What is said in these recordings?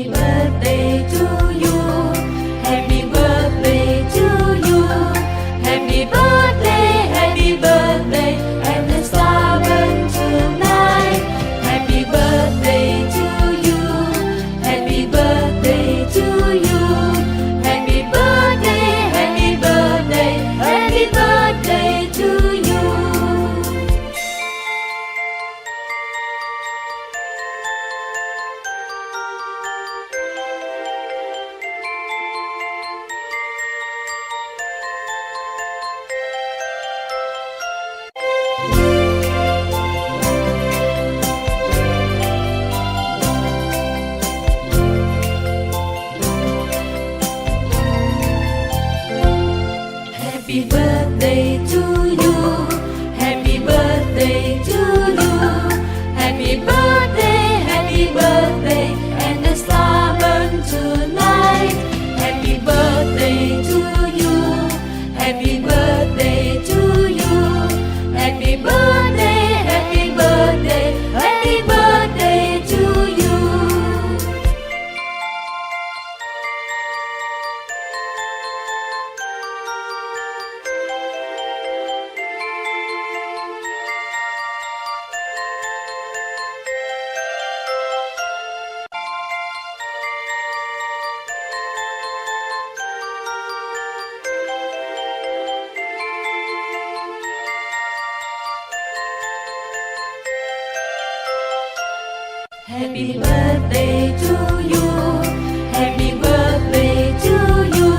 Birthday to you. Happy birthday to you. Happy birthday, happy birthday, and the star burn tonight. Happy birthday to you. Happy birthday to you. Happy birthday, happy birthday, happy birthday to you. Happy birthday to you. Happy birthday to you. Happy birthday, happy birthday, and the star burn tonight. Happy birthday to you. Happy birthday to you. Happy birthday, happy birthday, happy birthday to you. Happy birthday to you. Happy birthday to you.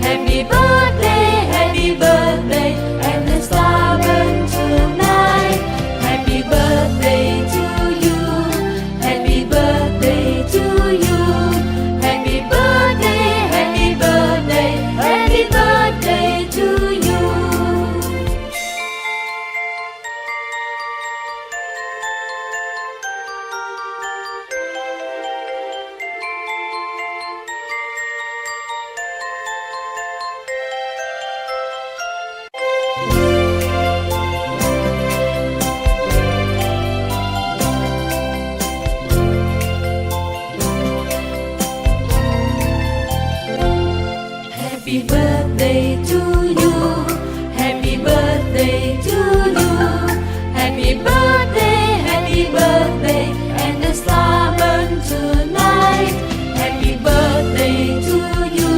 Happy birthday, happy birthday, and the star burn tonight. Happy birthday to you. Happy birthday to you. Happy birthday, happy birthday, happy birthday to you. Happy birthday to you. Happy birthday to you. Happy birthday, happy birthday, and the star burn tonight. Happy birthday to you.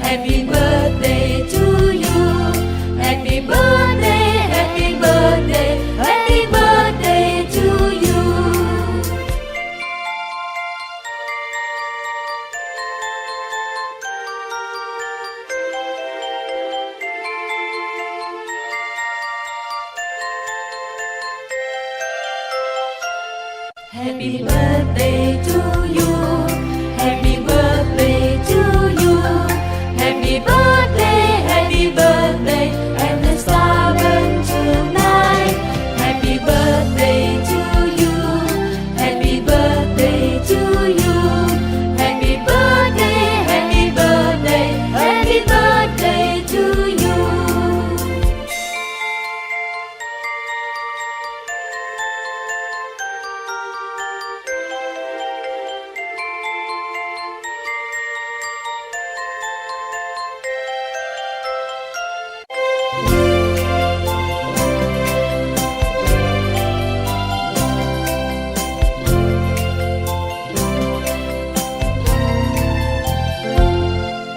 Happy birthday to you. Happy birthday, happy birthday, happy birthday to you. Happy birthday to you. Happy birthday to you. Happy birthday, happy birthday, and the star burn tonight. Happy birthday to you. Happy birthday to you. Happy birthday, happy birthday, happy birthday to you.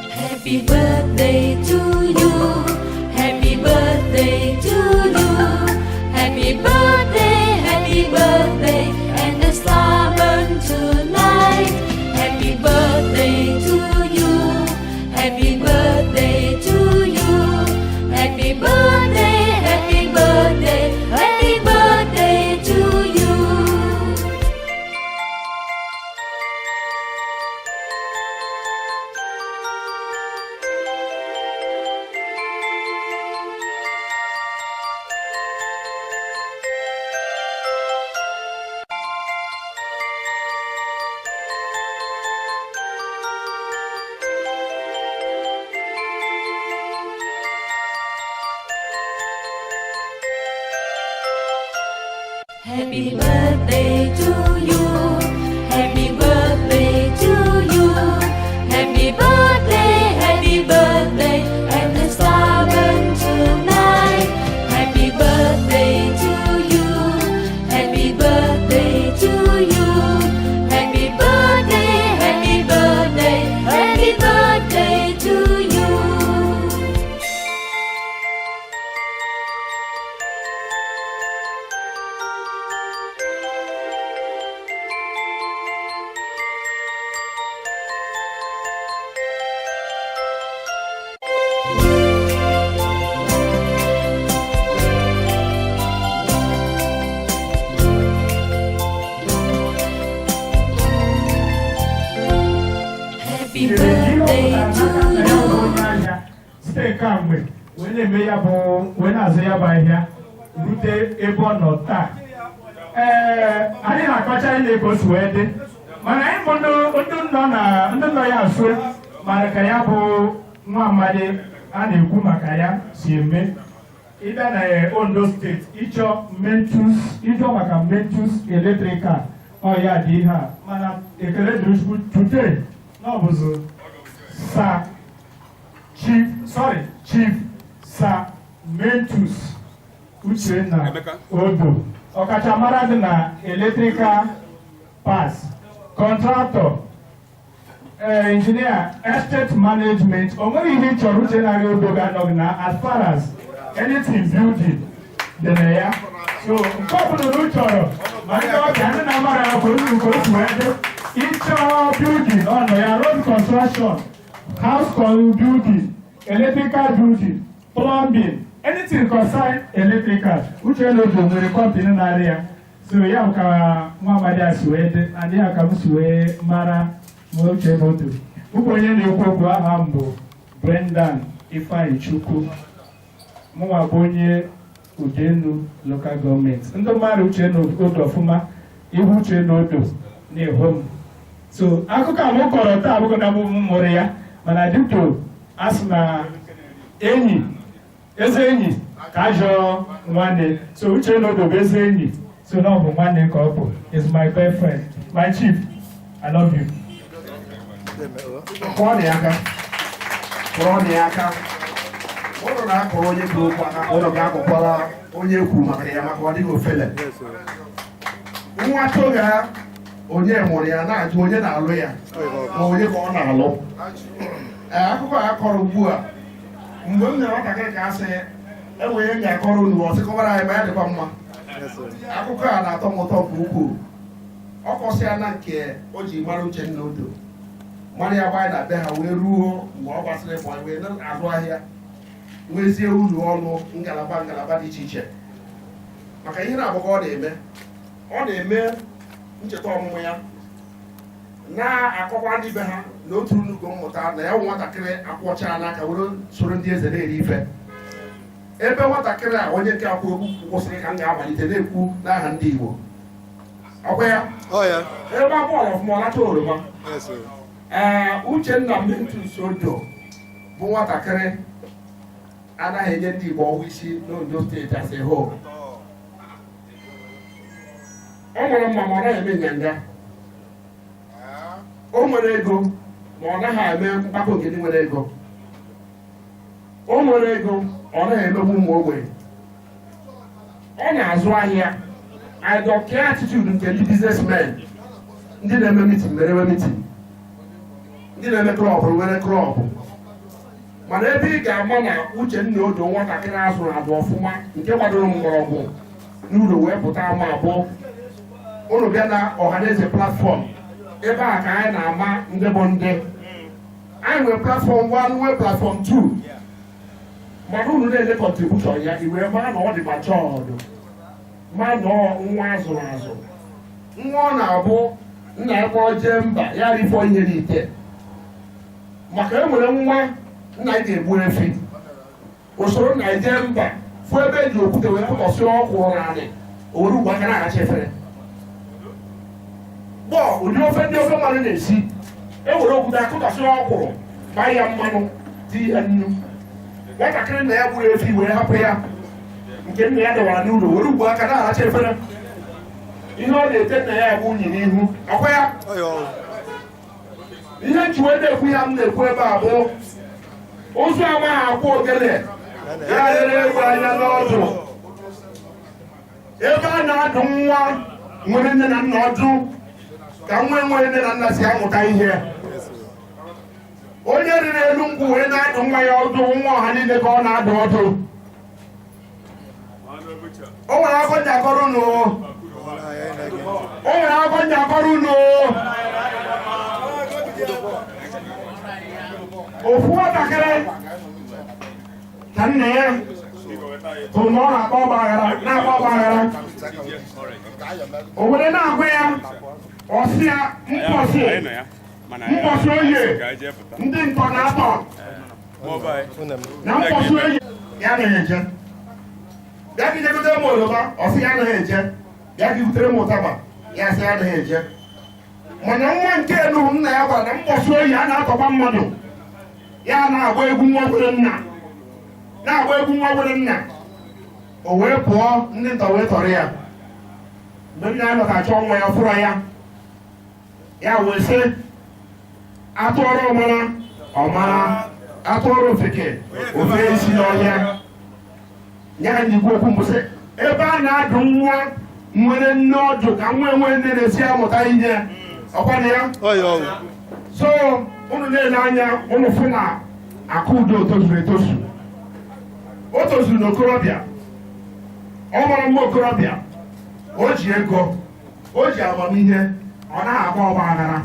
Happy birthday to you. Happy birthday to you. Happy birthday, happy birthday, and the star burn tonight. Happy birthday to you. Happy birthday to you. Happy birthday, happy birthday, happy birthday to you. Happy birthday to you. Happy birthday to Happy birthday to you. Site kamgbe wee na-eme ya bụ, wee na-azụ ya bụ ahịa rute ebe ọ nọ taa. Ee, anyị na-akọcha ile ka o si wee dị, mana anyị bụ ndị nọ na ndị nọ ya nso mara ka ya bụ nwa amadi a na-ekwu maka ya si eme. Ịbịa na Ondo Steeti, ịchọ Mentus, ịchọ maka Mentus Electrical, ọ ya dị ihe a. Mana ekele dịrị Chukwu, today na ọ bụzụ Sir Chief, sorry, Chief Sir Mentus Uchenna Odo, ọkachamara dị na electrical parts, contractor, engineer, estate management. O nwere ihe ị chọrọ, Uchenna Odo ga-anọghị na as far as anything building dị na ya. So nke ọbụla unu chọrọ, ma ndị ọbịa, ndị na-amara ya ka unu ka o si wee dị, ịchọọ building, ọ nọ ya. Road construction, house building, electrical building, plumbing, anything concern electrical, Uchenna Odo nwere company na-arị ya. So ya bụ ka nwa amadi a si wee dị, adị ya ka m si wee mara ma Uchenna Odo ụbụ onye na-ekwu okwu. Aha m bụ Brendan Ifeanyi Chukwu. Mụnwa bụ onye Udenu Local Government. Ndị mmadụ Uchenna Odo ọfụma, ihu Uchenna Odo na-eho m. So akụkọ a m kọrọ taa abụghị na m mụrụ ya, mana dịka a sị na enyi eze enyi ka ajọ nwanne, so Uchenna Odo bụ eze enyi, so na ọ bụ nwanne ka ọ bụ, is my best friend. My chief, I love you. Kụọ ya aka, kụọ ya aka. Ụlọ na-akụrụ onye kwuru okwu aka, ụlọ ga-akụkwara onye kwu maka ya, maka ọ dịghị ofele. Nwa toga onye mụrụ ya na-ajụ onye na-alụ ya, ma onye ka ọ na-alụ. Ee, akụkọ a kọrọ ugbu a, mgbe m nyere nwatakịrị ka asị enwe ihe m ga-akọrọ unu, ọ sị kọwara anyị, ma ya dịkwa mma. Akụkọ a na-atọ m ụtọ nke ukwuu. Ọ kọsịa na nke o ji mara Uchenna Odo, mara ya gbanye na be ha wee ruo mgbe ọ gbasịrị ịbụ wee na-azụ ahịa, nwezie ụlọ ọrụ, ngalaba ngalaba dị iche iche, maka ihe na-abụkọ ọ na-eme. Ọ na-eme ncheta ọmụmụ ya, na-akọkwa ndị be ha na otu nnukwu mmụta na ya bụ nwatakịrị akwọcha n'aka were soro ndị eze na-eri ife. Ebe nwatakịrị a, onye nke akwụ okwu kwụsịrị, ka m ga-amalite na-ekwu n'aha ndị Igbo. Ọkwa ya? Ebe a bọọlụ ọfụma, ọ lacha oroma. Ee, Uchenna Mentus Odo bụ nwatakịrị anaghị enye ndị Igbo ọgwụ isi n'Ondo Steeti as a whole. Ọ mara mma, ma ọ naghị eme nyanga. O nwere ego, ma ọ naghị eme mkpakọ nke ndị nwere ego. O nwere ego, ọ naghị emegbu ụmụ ogbenye. Ọ na-azụ ahịa. I don't care attitude nke ndị businessmen, ndị na-eme meeting merewe meeting, ndị na-eme club nwere club. Mana ebe ị ga-ama na Uchenna Odo nwatakịrị azụrụ azụ ọfụma, nke gbadoro mgbọrọgwụ n'ụlọ wee pụta ama abụọ, unu bịa na Ọhaneze platform. Ebe a ka anyị na-ama ndị bụ ndị anyị nwere platform 1, nwee platform 2. Mana unu na-enye contribution ya, i wee maa na ọ dị matured, ma na nwa azụrụ azụ, nwa ọ na-abụ nna ya kpọọ jee mba ya rifọ ihe n'ite, maka e nwere nwa nna ya ga-egbu efi, usoro nna ya jee mba, fụ ebe eji okwute wee kụtọsị ọkwụrụ naanị, o were ugwu aka na-aracha efere gbọọ. Ụdị ofe ndị ofe mmanụ na-esi, e were okwute akụtọsị ọkwụrụ, gbaa ya mmanụ, dị ya nnu. Nwatakịrị nna ya gburu efi wee hapụ ya nke nna ya dọwara n'ụlọ, were ugwu aka na-aracha efere, ihe ọ na-ete nna ya bụ unyi n'ihu ọkwa ya. Ihe njiwe na-ekwu ya m na-ekwu ebe a bụ ụzọ amaghị akwụ ogene ya lere egwu anya n'ọdụ. Ebe a na-adụ nwa nwere nne na nna ọdụ, ka nwa enweghị nne na nna si amụta ihe. Onye riri elu nkwụ wee na-adụ nwa ya ọdụ, nwa ọha niile ka ọ na-adụ ọdụ. O nwere akọ nji akọrọ unu, o nwere akọ nji akọrọ unu. Ofu nwatakịrị ka nna ya hụrụ na ọ na-akpa ọgba aghara, na-akpa ọgba aghara. O were na-agwa ya, ọsị ya mkpọsị. Mbọsị Oye, ndị ntọ na-atọ na mbọsị Oye, ya anaghị eje. Bịa ka ijegotere m oroma, ọ sị ya anaghị eje. Bịa ka ibutere m ụtaba, ya sị ya anaghị eje. Mana nwa nke Enugu, nna ya gwara na mbọsị Oye a na-atọkwa mmadụ, ya na-agba egwu nwa nwere nna, na-agba egwu nwa nwere nna. O wee pụọ, ndị ntọ wee tọrọ ya. Mgbe nna ya lọta chọọ nwa ya, fụrọ ya, ya wee sị, atụọrọ ọmara ọmara, atụọrọ ofeke ofe isi n'ọhịa. Ya ka njikwa okwu mbụ sị, ebe a na-adụ nwa nwere nne ọdụ ka nwa enwe nne na-esi amụta ihe ọkwa na ya. So unu na-ele anya, unu fụ na Akudo tozuru etozu. O tozuru n'okorobịa, ọ mara mma okorobịa, o ji ego, o ji amamihe, ọ naghị agba ọgba aghara.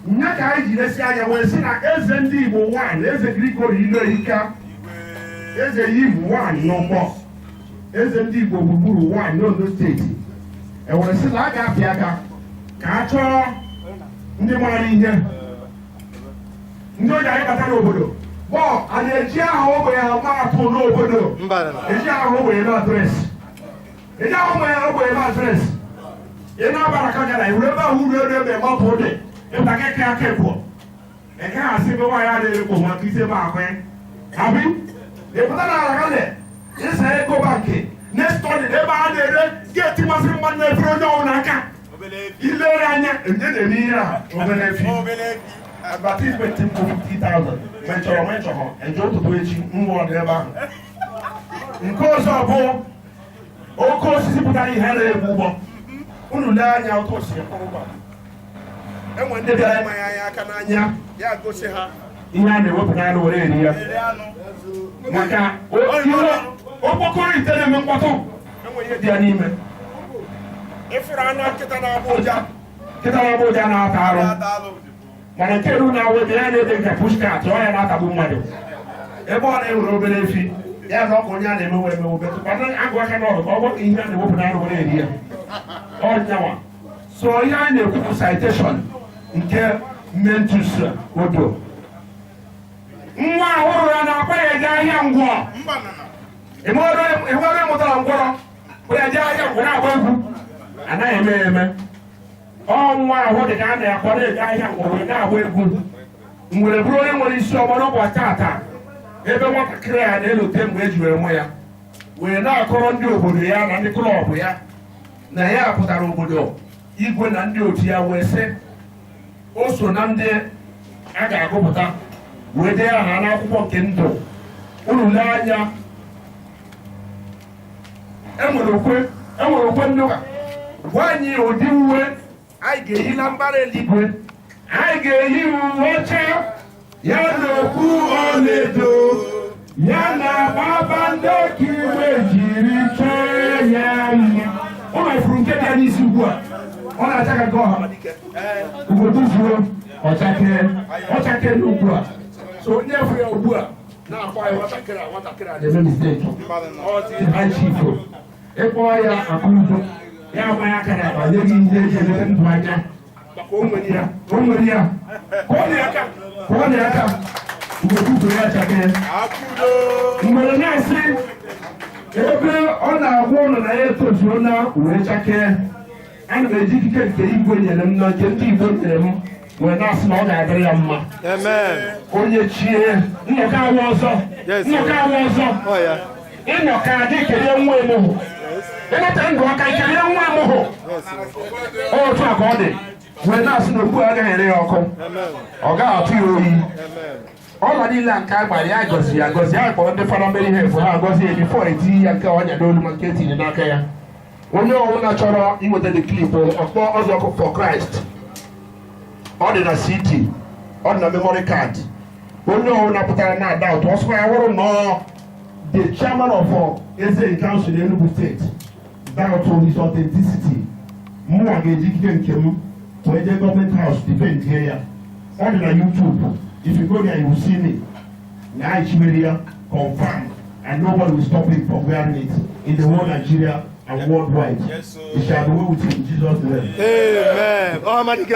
Nya ka anyị ji lesi anya wee sị na eze ndị Igbo nwanyị, Eze Gregory Iloehika, eze Yivu nwanyị n'Ụkpọ, eze ndị Igbo gburugburu nwanyị n'Ondo Steeti, ewere sị na a ga-apị aka ka a chọọ ndị maara ihe, ndị oji anyị bata n'obodo bọọ. A na-eji aha ogbenye ama atụ n'obodo? Eji aha ogbenye na address, eji aha ogbenye na address. Ị na-abara ka gara iwere ebe ahụ uru elu ebe mapụ dị ịpụta keke aka ekwo, ị gaghị asị ebe nwaanyị adịghị ekpo maka isi ebe ahụ ya abi. Ịpụta na ala gale ịsa ego bankị next door ebe a na-ere gate masịrị mmadụ na-efere onye ọbụla aka ilere anya enye na-eme ihe a obere efi advertisement mbụ 50,000. Ma ị chọrọ ma ị chọrọ eje ụtụtụ echi nwa ọ dị ebe ahụ. Nke ọzọ bụ oke osisi pụtara ihe na-egbu ụgbọ. Unu lee anya otu o si kwụrụ ụgbọ. Enwe ndị bịara ịmanye anya aka n'anya, ya gosi ha ihe a na-ewepụ n'anụ were eri ya, maka ihe okpokoro ite na-eme mkpọtụ, enwe ihe dị ya n'ime. Ịfụrụ anya nkịta na-agba ụja, nkịta na-agba ụja na-ata arụ, mana nke elu na-awụ ebe ya na-ede nke pushcart ọ ya na-atagbu mmadụ. Ebe ọ na-ewere obere efi ya na ọkụ onye a na-emewe emewe betụ kwana agụ aka n'ọdụ ka ọ gwọ ihe a na-ewepụ n'anụ were eri ya ọnyanwa. So ihe anyị na-ekwu bụ citation nke Mentus Odo, nwa ahụrụ ya na-akpa ya eje ahịa ngwọ. Ịhụrụ mụtara ngwọrọ were eje ahịa ngwọ na-agba egwu, anaghị eme ya eme. Ọ nwa ahụ dị ka a na-akwado eje ahịa ngwọ wee na-agba egwu nwere bụrụ onye nwere isi ọma n'ụbọchị tata, ebe nwatakịrị a na-elote mgbe e ji wee mụ ya, wee na-akọrọ ndị obodo ya na ndị club ya na ya pụtara obodo. Igwe na ndị otu ya wee sị o so na ndị a ga-agụpụta wee dee aha n'akwụkwọ nke ndụ. Unu lee anya, enwere okwe ndị ụka. Gwa anyị ụdị uwe anyị ga-eyi na mbara eluigwe. Anyị ga-eyi uwe ọcha ya na okpu ọlaedo ya na kpakpando ka igwe jiri chọọ ya mma. Ụlọ ifuru nke dị ya n'isi ugbu a, ọ na-acha ka nke ọha ugotuzuo ọchake ọchake n'ugbu a. So onye furu ya ugbu a na-akpọ ya nwatakịrị a, nwatakịrị a na-eme mistake. Ọ dị high chief, ịkpọ ya Akudo, ya amaghị aka na akpa nye gị ihe eji elete ndụ anya, maka o nwere ya, o nwere ya. Kụọ ya aka, kụọ ya aka. Ugotuzuo ya chake mgbe na-asị ebe ọ na-agwa ụlọ na ya etozuo na wee chakee. Ana m eji ikike nke igwe nyere m na nke ndị Igbo nyere m wee na-asị na ọ ga-adịrị ya mma. Amen. Onye chie nnọkọ awa ọzọ. Yes. Nnọkọ awa ọzọ. Oh yeah. Ịnọkọ adị kelee nwa emụhụ, ịnọta ndụ aka kelee nwa emụhụ. Yes. Otu a ka ọ dị wee na-asị na okpu agaghị ere ya ọkụ. Amen. Ọ gaghị atụ ya oyi. Amen. Ọla niile a nke a gbara ya, gọzi ya gọzi ya, kpọrọ ndị fada mere ihe efu ha agọzi ya before etinye ya nke ọnya n'olu ma nke etinye n'aka ya. Onye ọbụla chọrọ inweta the clip, ọkpọ Ọzọ for Christ. Ọ dị na CD, ọ dị na memory card. Onye ọbụla pụtara na ada ụtụ ọsọ ya wụrụ nọọ the chairman of Eze Council in Enugu State doubt his authenticity, mụnwa ga-eji ikike nke m wee jee Government House defend ya. Ọ dị na YouTube. If you go there, you will see me na anyị chimere ya confirm, and nobody will stop him from wearing it in the whole Nigeria. And worldwide. It shall be well with you in Jesus' name. Amen. Ọhamadike.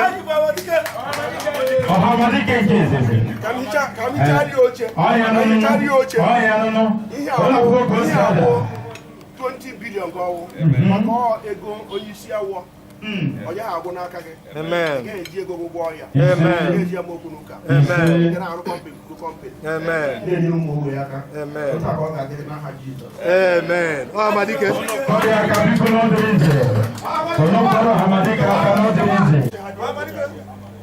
Ọhamadike nke izizi. Ka m hicha, ka m hicharie oche. Ọya Ka m nụnụ. hicharie oche. Ọya nụnụ. Ihe Ụlọ akwụkwọ ka o si ihe ada. abụọ 20 billion ka ọwụ. Maka ọ ego onye isi awọ. Ọ ya agwụ n'aka gị. Amen. Ị ga-eji ego gị ụgwọ ọhịa. Amen. Ị ga-eji ya ma okwu n'ụka. Amen. Ị ga na-arụ company kwuru company. Amen. Na-enyere ụmụ ogbenye aka. Amen. Otu a ka ọ ga-adịrị n'aha Jizọs. Amen. Ọhamadike. Ọrịa aka biko n'ọdịrị ize. Ọlọ́pàá Ọhamadike aka n'ọdịrị ize. Ọhamadike.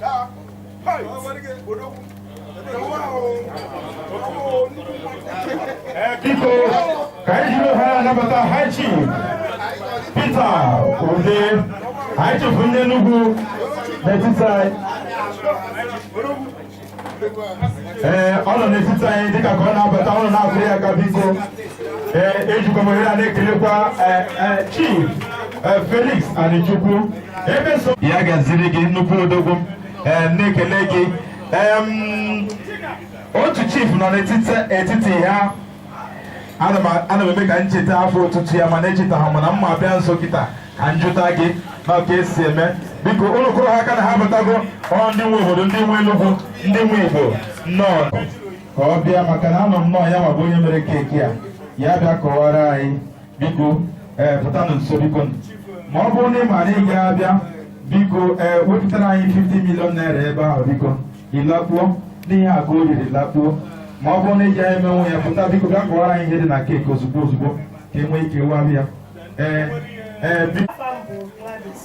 Daa. Hai. Odogwu. Odogwu ahụ. Odogwu nnukwu mmadụ. Biko, ka anyị jiri ohere anabata High Chief Peter Ude, High Chief ndị Enugu n'etiti anyị. Ee, ọ nọ n'etiti anyị dịka ka ọ na-abata, ọ nọ na-akụrụ ya aka biko. Ee, ejikwa m ohere a na-ekelekwa Chief Felix Anichukwu. Ebe so ya gaziri gị, nnukwu odogwu. Ee, na-ekele gị. Otu chief nọ n'etiti etiti ha. Ana m eme ka ncheta afọ ụtụtụ ya, mana echeta ha, mana mma bịa nso kịta ka njụta gị na ka esi eme. Biko, ụlọ kụrụ ha aka na ha batago. Ọ ndị nwe obodo, ndị nwe Enugwu, ndị nwe Igbo, nnọọ. Ka ọ bịa, maka na anọ m nnọọ ya ma bụ onye mere cake a, ya bịa kọwara anyị. Biko, ee, pụtanụ nso biko. Ma ọ bụrụ na ị ma na ị ga-abịa, biko, ee, wepụtara anyị 50 million naira ebe ahụ biko, ịlakpuo n'ihe akụ o riri lakpuo. Ma ọ bụrụ na ị gaghị emenwu ya, pụta biko, bịa kọwara anyị ihe dị na cake ozugbo ozugbo, ka e nwee ike wa ya. Ee, biko. Afa m bụ Gladys,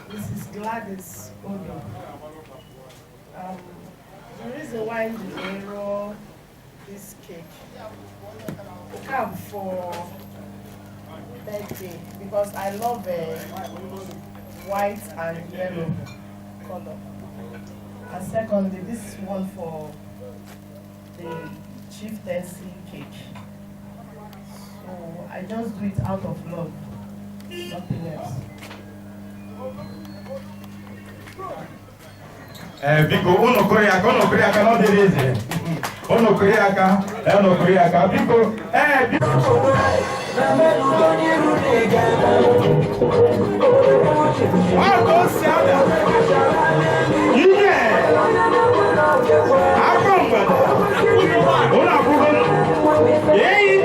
Mrs. Gladys Odo. The reason why m ji wee rụọ this cake, nke a bụ for birthday, because I love white and yellow color. And secondly, this one for the chieftaincy cake. So I just do it out of love, nothing else. Ee, biko, unu kụrụ ya aka, unu kụrụ ya aka na ọ dịrị eze. Unu kụrụ ya aka, ee, unu kụrụ ya aka biko. Ee, biko. Ọ ka o si ada ihe akọ mgbada ụlọ akwụkwọ eyi.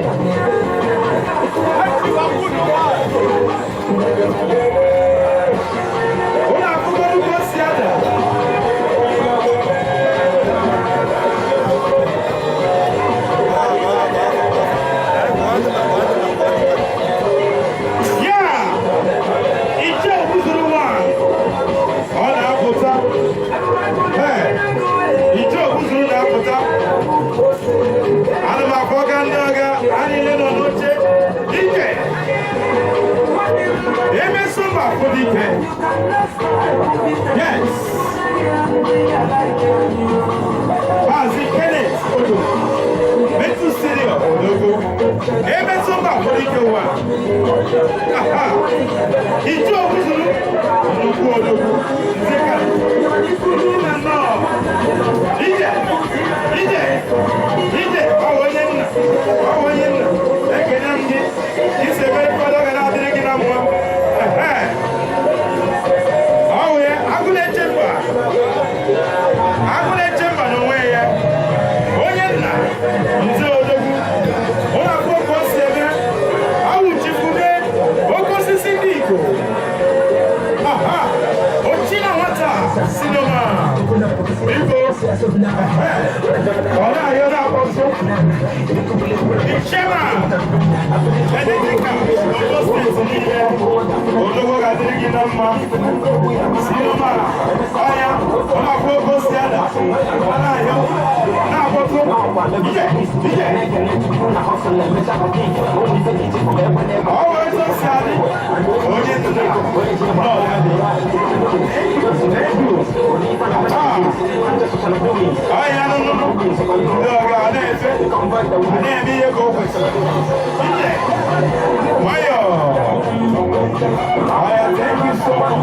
Ụlọ akwụkwọ ka o si ada. Ya iche okuzuru nwa ọ na-apụta. Ee, iche okuzuru na-apụta. Ana m afọ ọga ndị ọga ha niile nọ n'oche ike emeso mba afọdike. Yes, Maazị Kenneth Odo Metu Senior, Odogwu emeso mba afọdike ụwa. Aha! Iche okuzuru, nnukwu odogwu nzeka nna, nnọọ. Ije ije ije, ọ bụ onye nna, ọ bụ onye nna. Ekene m gị isi ebe fọdụ ga na-adịrị gị na mmụọ. Ehe. Ọ bụ ya agụ na-eche mba, agụ na-eche mba n'onwe ya, onye nna nze odogwu. Ụlọ akwụkwọ ka o si eme awụ chifume oke osisi ndị Igbo. Aha! Ochi na nwata sinoma, biko, ọ na-arịọ na-akpọ nso. The chairman electrical Ondo State niile, odogwu, ga-adịrị gị na mma. Sinoma ọya ọ na-akwụ oke osi ada, ọ na-arịọ na-akpọtụ ije ije. Ọ wee etu o si adị, onye nna nọ ya dị. Thank you. Ah. Ọya nụnụ ndị ọga na-efe a na-eme ihe ka o kwesịrị. Ije nwayọọ. Ọya, thank you so much.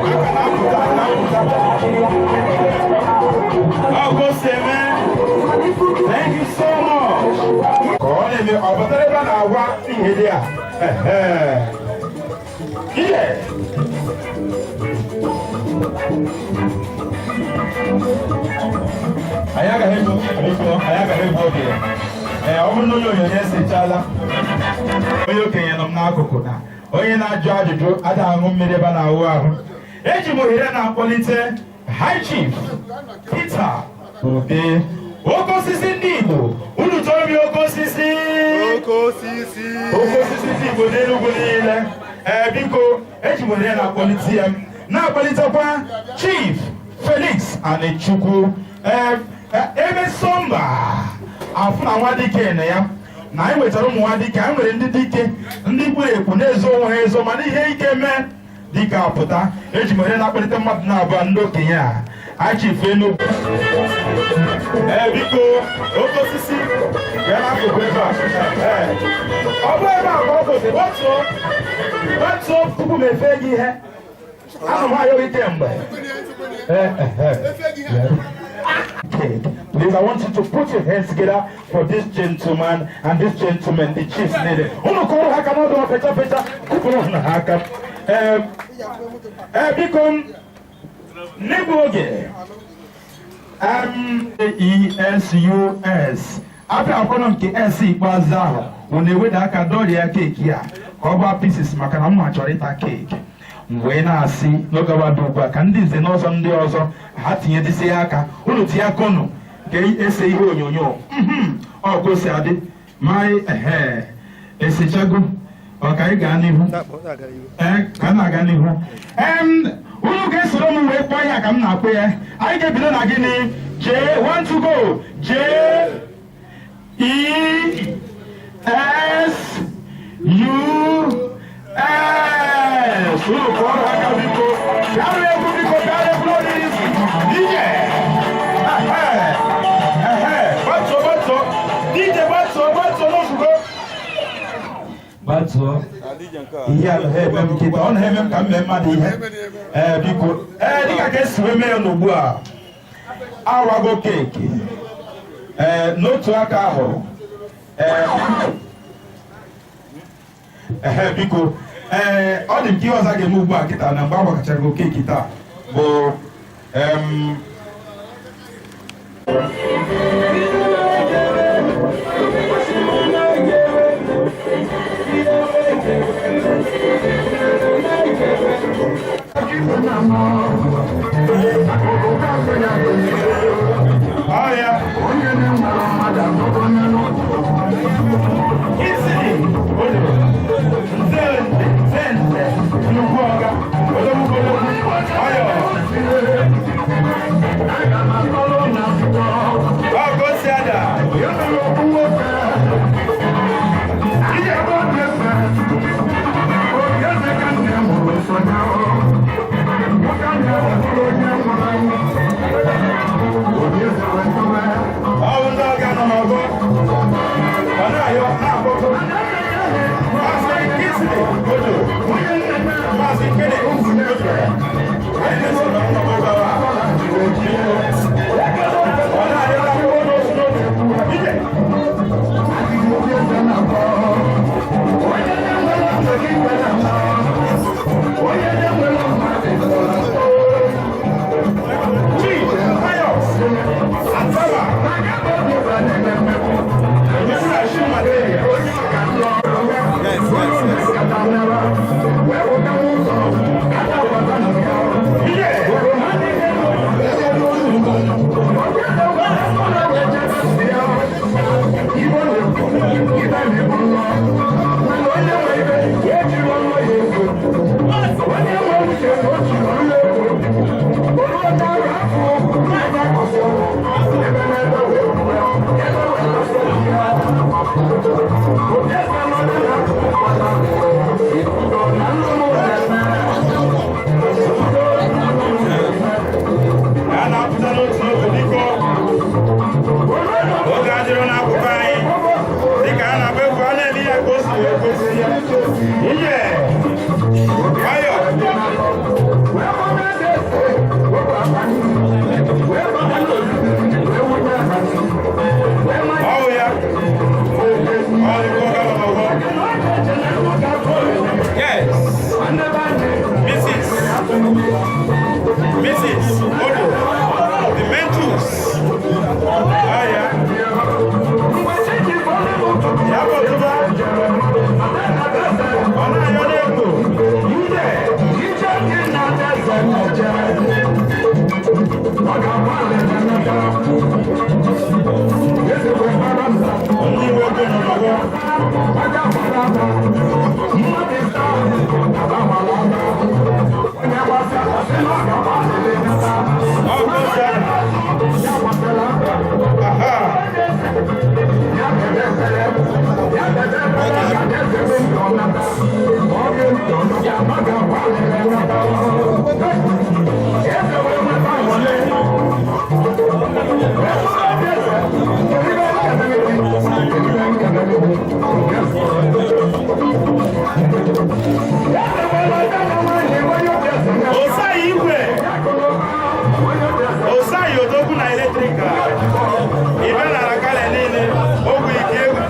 Aka na-apụta na-apụta. Ọ ka o si eme. Thank you so much. Ka ọ na-eme ọ batara ebe a na-agwa ihe dị a. Ehe. Ihe anyị agaghị egbu, biko, anyị agaghị egbu oge. Ee, ọ bụrụ na onye onyonyo esechala, onye okenye nọ m n'akụkụ na onye na-ajụ ajụjụ ada aṅụ mmiri ebe a na-awụ ahụ. Eji m ohere na-akpọlite High Chief Peter Obi, oke osisi ndị Igbo. Unu tọrọ m ya, oke osisi. Oke osisi. Oke osisi ndị Igbo n'Enugwu niile. Ee, biko, eji m ohere na-akpọlite ya, na-akpọlitekwa Chief Felix Anichukwu. Ee, emesomba afụ na nwa dike na ya na anyị nwetara ụmụ nwa dike. Anyị nwere ndị dike, ndị kwuru ekwu na-ezo onwe ha ezo, mana ihe ike mee dike apụta. Eji m ohere na-akpọlite mmadụ na-abụọ, ndị okenye a anyị, Chief Enugwu. Ee, biko, oke osisi, bịa n'akụkụ ebe a. Ee, ọ bụ ebe a ka ọ kwụsị. Gbatuo, gbatuo tupu m efe gị ihe. Anụ m ayọ gị kemgbe. Ee, ee. Cake. Please, I want you to put your hands together for this gentleman and this gentleman, the chiefs needed. Unu kụrụ ha aka n'ọdụ, fecha fecha, kụpụrụ ha aka. Ee, ee, biko, n'igbu oge, M E S U S abịa akwụkwọ nke S ikpeazụ ahụ, unu eweda aka dọrịa keeki a ka ọ gbaa pieces, maka na mma chọrọ ịta keeki. M wee na-asị n'oge gbado ugbu a ka ndị nze na ọzọ, ndị ọzọ ha tinyedisi ya aka. Unu tinye aka unu ka ese ihe onyonyo. Ọ ka o si adị ma ehe esechago. Ọ ka anyị gaa n'ihu. Ee, ka m na-aga n'ihu. Unu ga-esoro m wee kpọọ ya ka m na-akpọ ya. Anyị ga-ebido na gịnị? J, one to go. J E S U S. Unu kụọrọ aka, biko. Bịara egwu, biko, bịara egwu n'ọdịrị isi ije. Ehe, ehe, gbatuo, gbatuo, DJ, gbatuo, gbatuo n'ozugo, gbatuo. Ihe a na-eme m kịta, ọ na-eme m ka m mee mmadụ ihe. Ee, biko, ee, dịka ka esi wee mee ya n'ugbu a, awago keeki. Ee, n'otu aka ahụ, ee, ehe, biko, ee, ọ dị m ka ihe ọzọ a ga-eme ugbu a kịta na mgbe a gbakachago keeki taa bụ ọ ya isi odo nze nze nze nnukwu ọga odogwu odogwu ọyọ ọ ka o si ada. Ije. Ọ bụ ndị ọga nọ n'ọgọ ọ na-ayọ na-akpọtụ. Maazị Kingsley Odo, Maazị Kenneth Odo, anyị na-eso na nnọkọ gawa. Ndị nwoke nọ n'ọgbọ. Ọkụ sara. Aha. Osayi Igwe, Osayi Odogwu na electrical, ibe nara kale niile, ogwu ike egwu.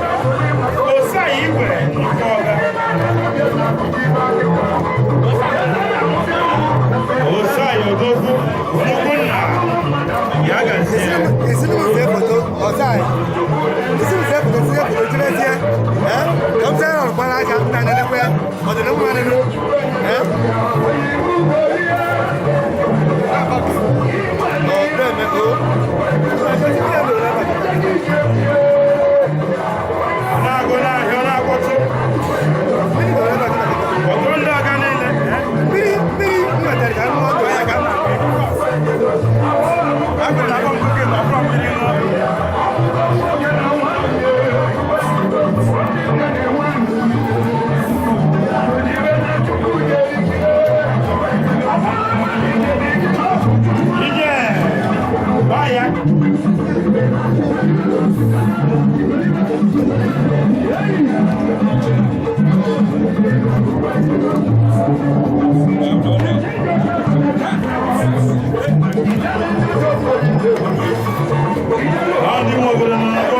Osayi Igwe nke ọga. Osayi Odogwu, nnukwu nna, ya gazie. Esi m see foto ọzọ anyị, esi m see foto, tinye foto jiri ezie ee ka m see ọrụ gbara aka nna nenekwe ya ọ dị na mma nenu ee ọ na-eme o. Na-agụ n'ahịa, ọ na-akpọtụ. Kpọtụrụ ndị ọga niile. Mmiri mmiri m wetara ka m ṅụọ ọdụ ya ka m Agụ na-akpọ nkuke na ọbụrụ mmiri ṅụọ. Ije, gbaa ya. Ọ ndị nwe obodo nọ n'ọgbọ.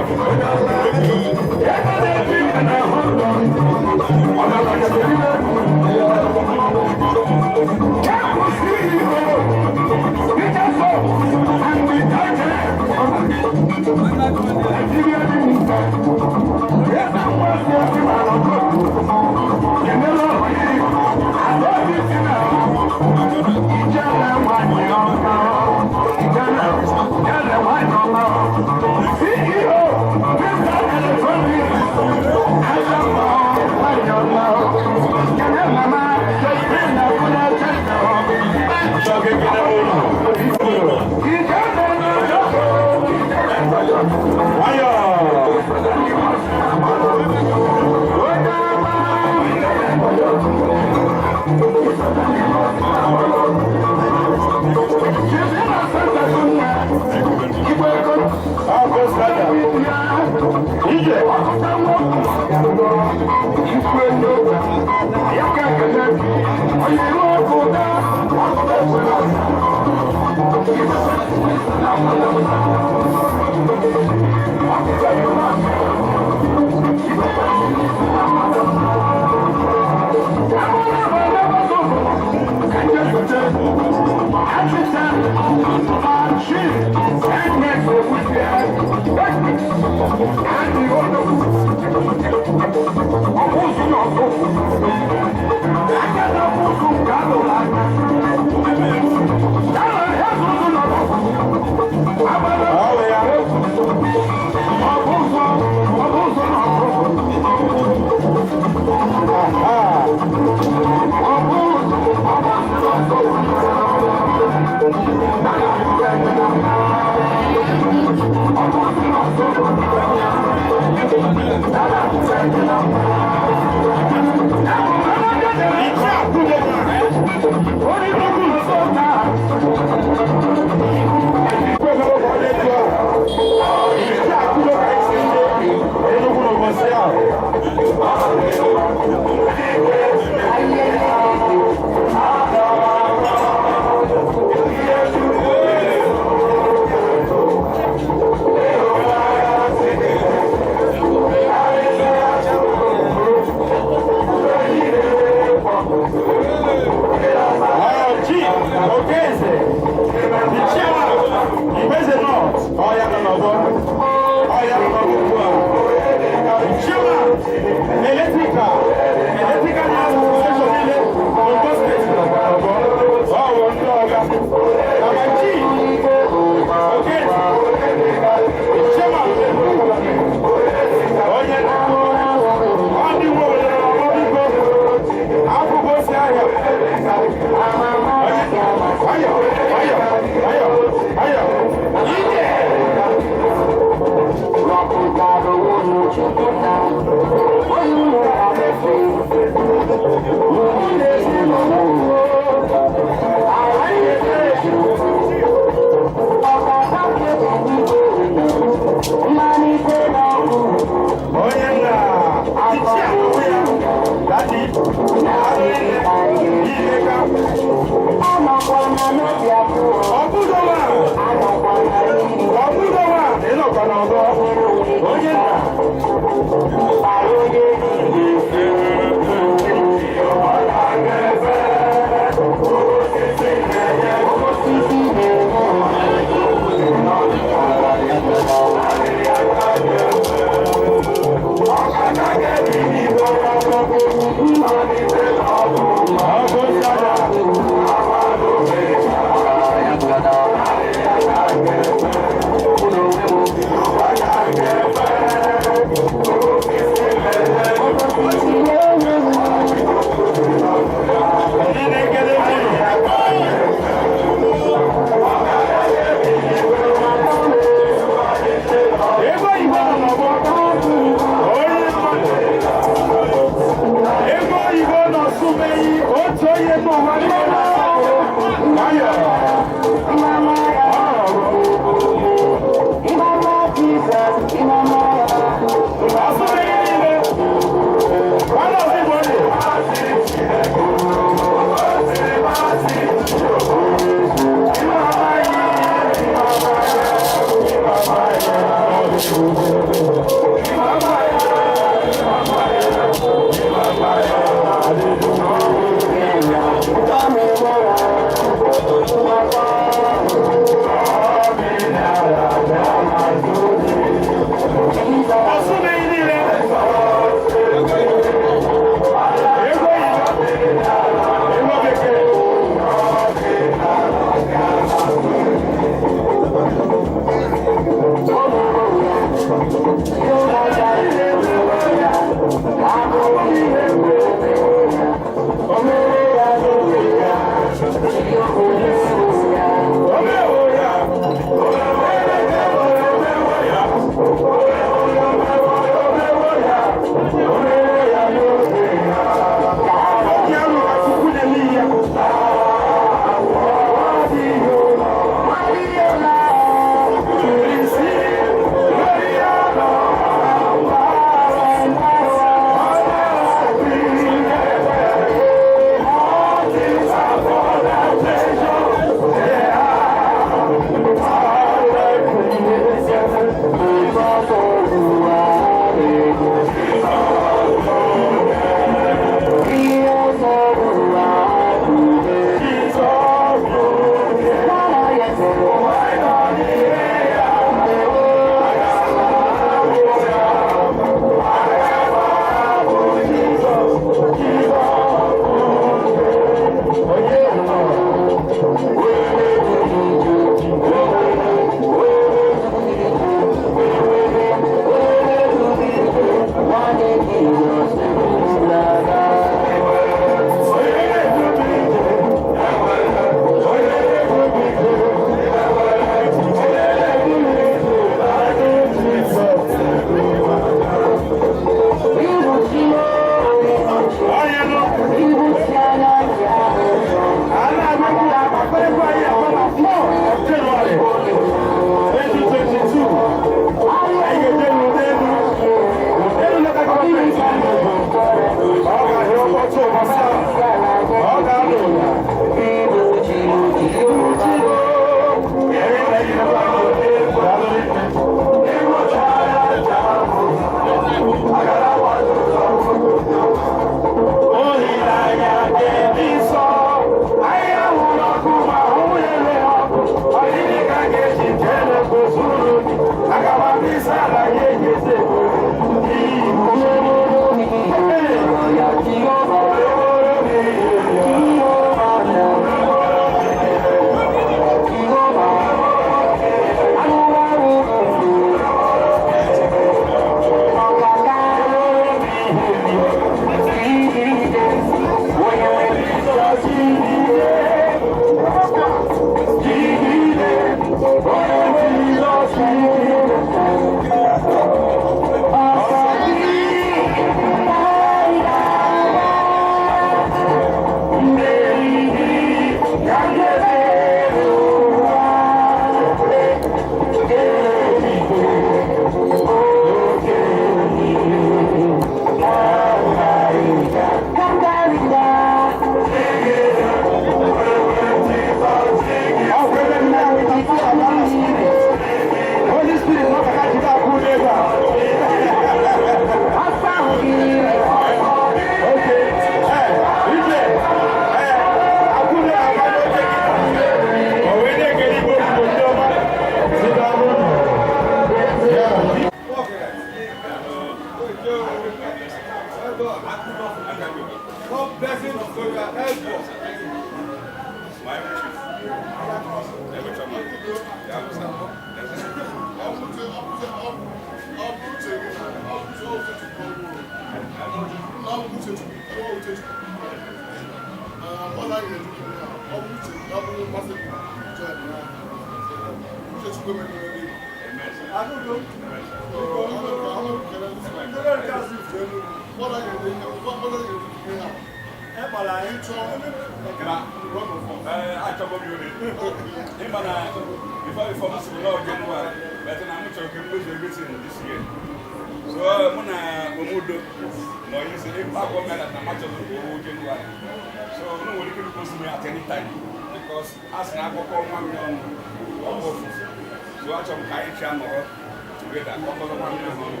together kpọkọrọkwa mmiri ha ọnụ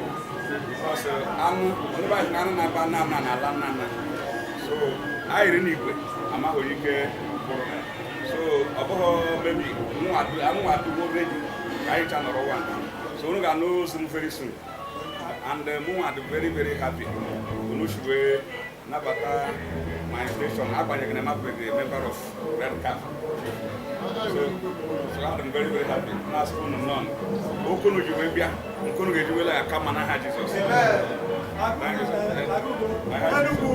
because anụ ndị be anyị na anụ na-aba nna nna na ala nna nna, so anyị ri n'igwe amaghị ike gwụrụ. So ọ bụghị maybe mụnwa adụgo ready ka anyị cha nọrọ one. So unu ga-anụ ozi m very soon, and mụnwa dị very, very happy unu si wee nabata my invitation, agbanyeghị na emabụghị a member of Red Cap. So I'm very, very happy. Na-asị unu nọn okwu unu ji wee bịa, nke unu ga-eji wee ya kama n'aha Jizọs. Thank you, sir. Enugu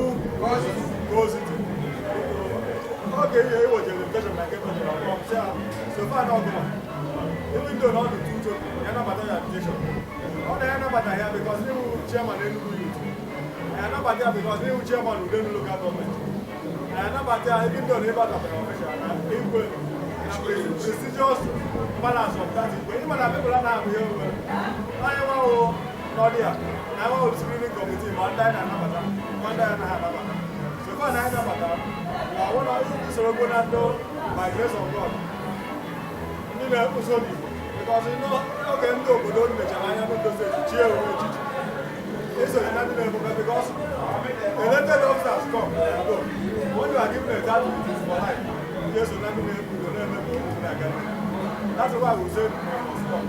Gozi. Oge ihe iwejere invitation na nke mejọrọ ọkpọ sị ya so far na ọgụma, even though na ọ dị too joke, ya nabata ya invitation. Ọ na ya nabata ya because iwu chairman Enugu Youth. Ya nabata ya because iwu chairman Udenu Local Government. Ya nabata ya even though na ịbatabara official na igwe na prestigious balance of that igwe. Ịma na people anaghị ahụ ihe nwere. Anyị nwawo n'ọdị a na nwawo screening committee, ma ndị anyị na-anabata ma ndị anyị anaghị anabata. So far na anyị nabatara na ọ na usoro go na ndị, by grace of God, ndị na-ụzọ Igbo, because oge ndị obodo mechara anya n'Ondo Steeti chie ewu echichi, esonye na ndị na-ebuga, because elected officers come and go. When you are given a title, it is for life. Ndị eso na ndị na-ebu na-eme ka okwu na-aga. That's why we say must come.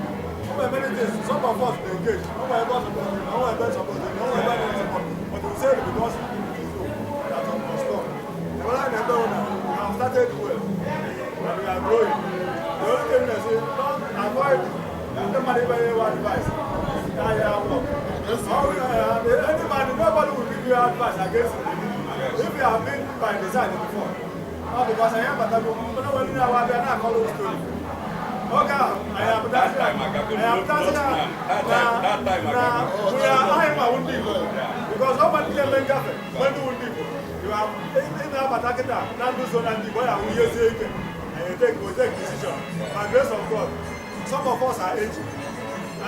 O nwere many things some of us dey engage. O nwere ebe ọ suppose, o nwere ebe suppose, o nwere ebe no suppose, but we say it because it is so that we must come. Ebe a na-ebe na we have started well and we are growing. The only thing is, don't avoid ndị mmadụ ibe ya advice na ya work. Anybody, nobody will give you advice against it if you have been by the side before. Not because I am, but I don't want to know why they are not calling story. Oge ahụ anyị apụtasị, anyị apụtasị na na we are anyị ma ndị Igbo, because ọ ndị na-eme ngafe mgbe ndị ndị Igbo you are ị na-abata kịta na ndụ so na ndị Igbo ya hụ ihe sie ike, anyị take we take decision. By grace of God, some of us are aging,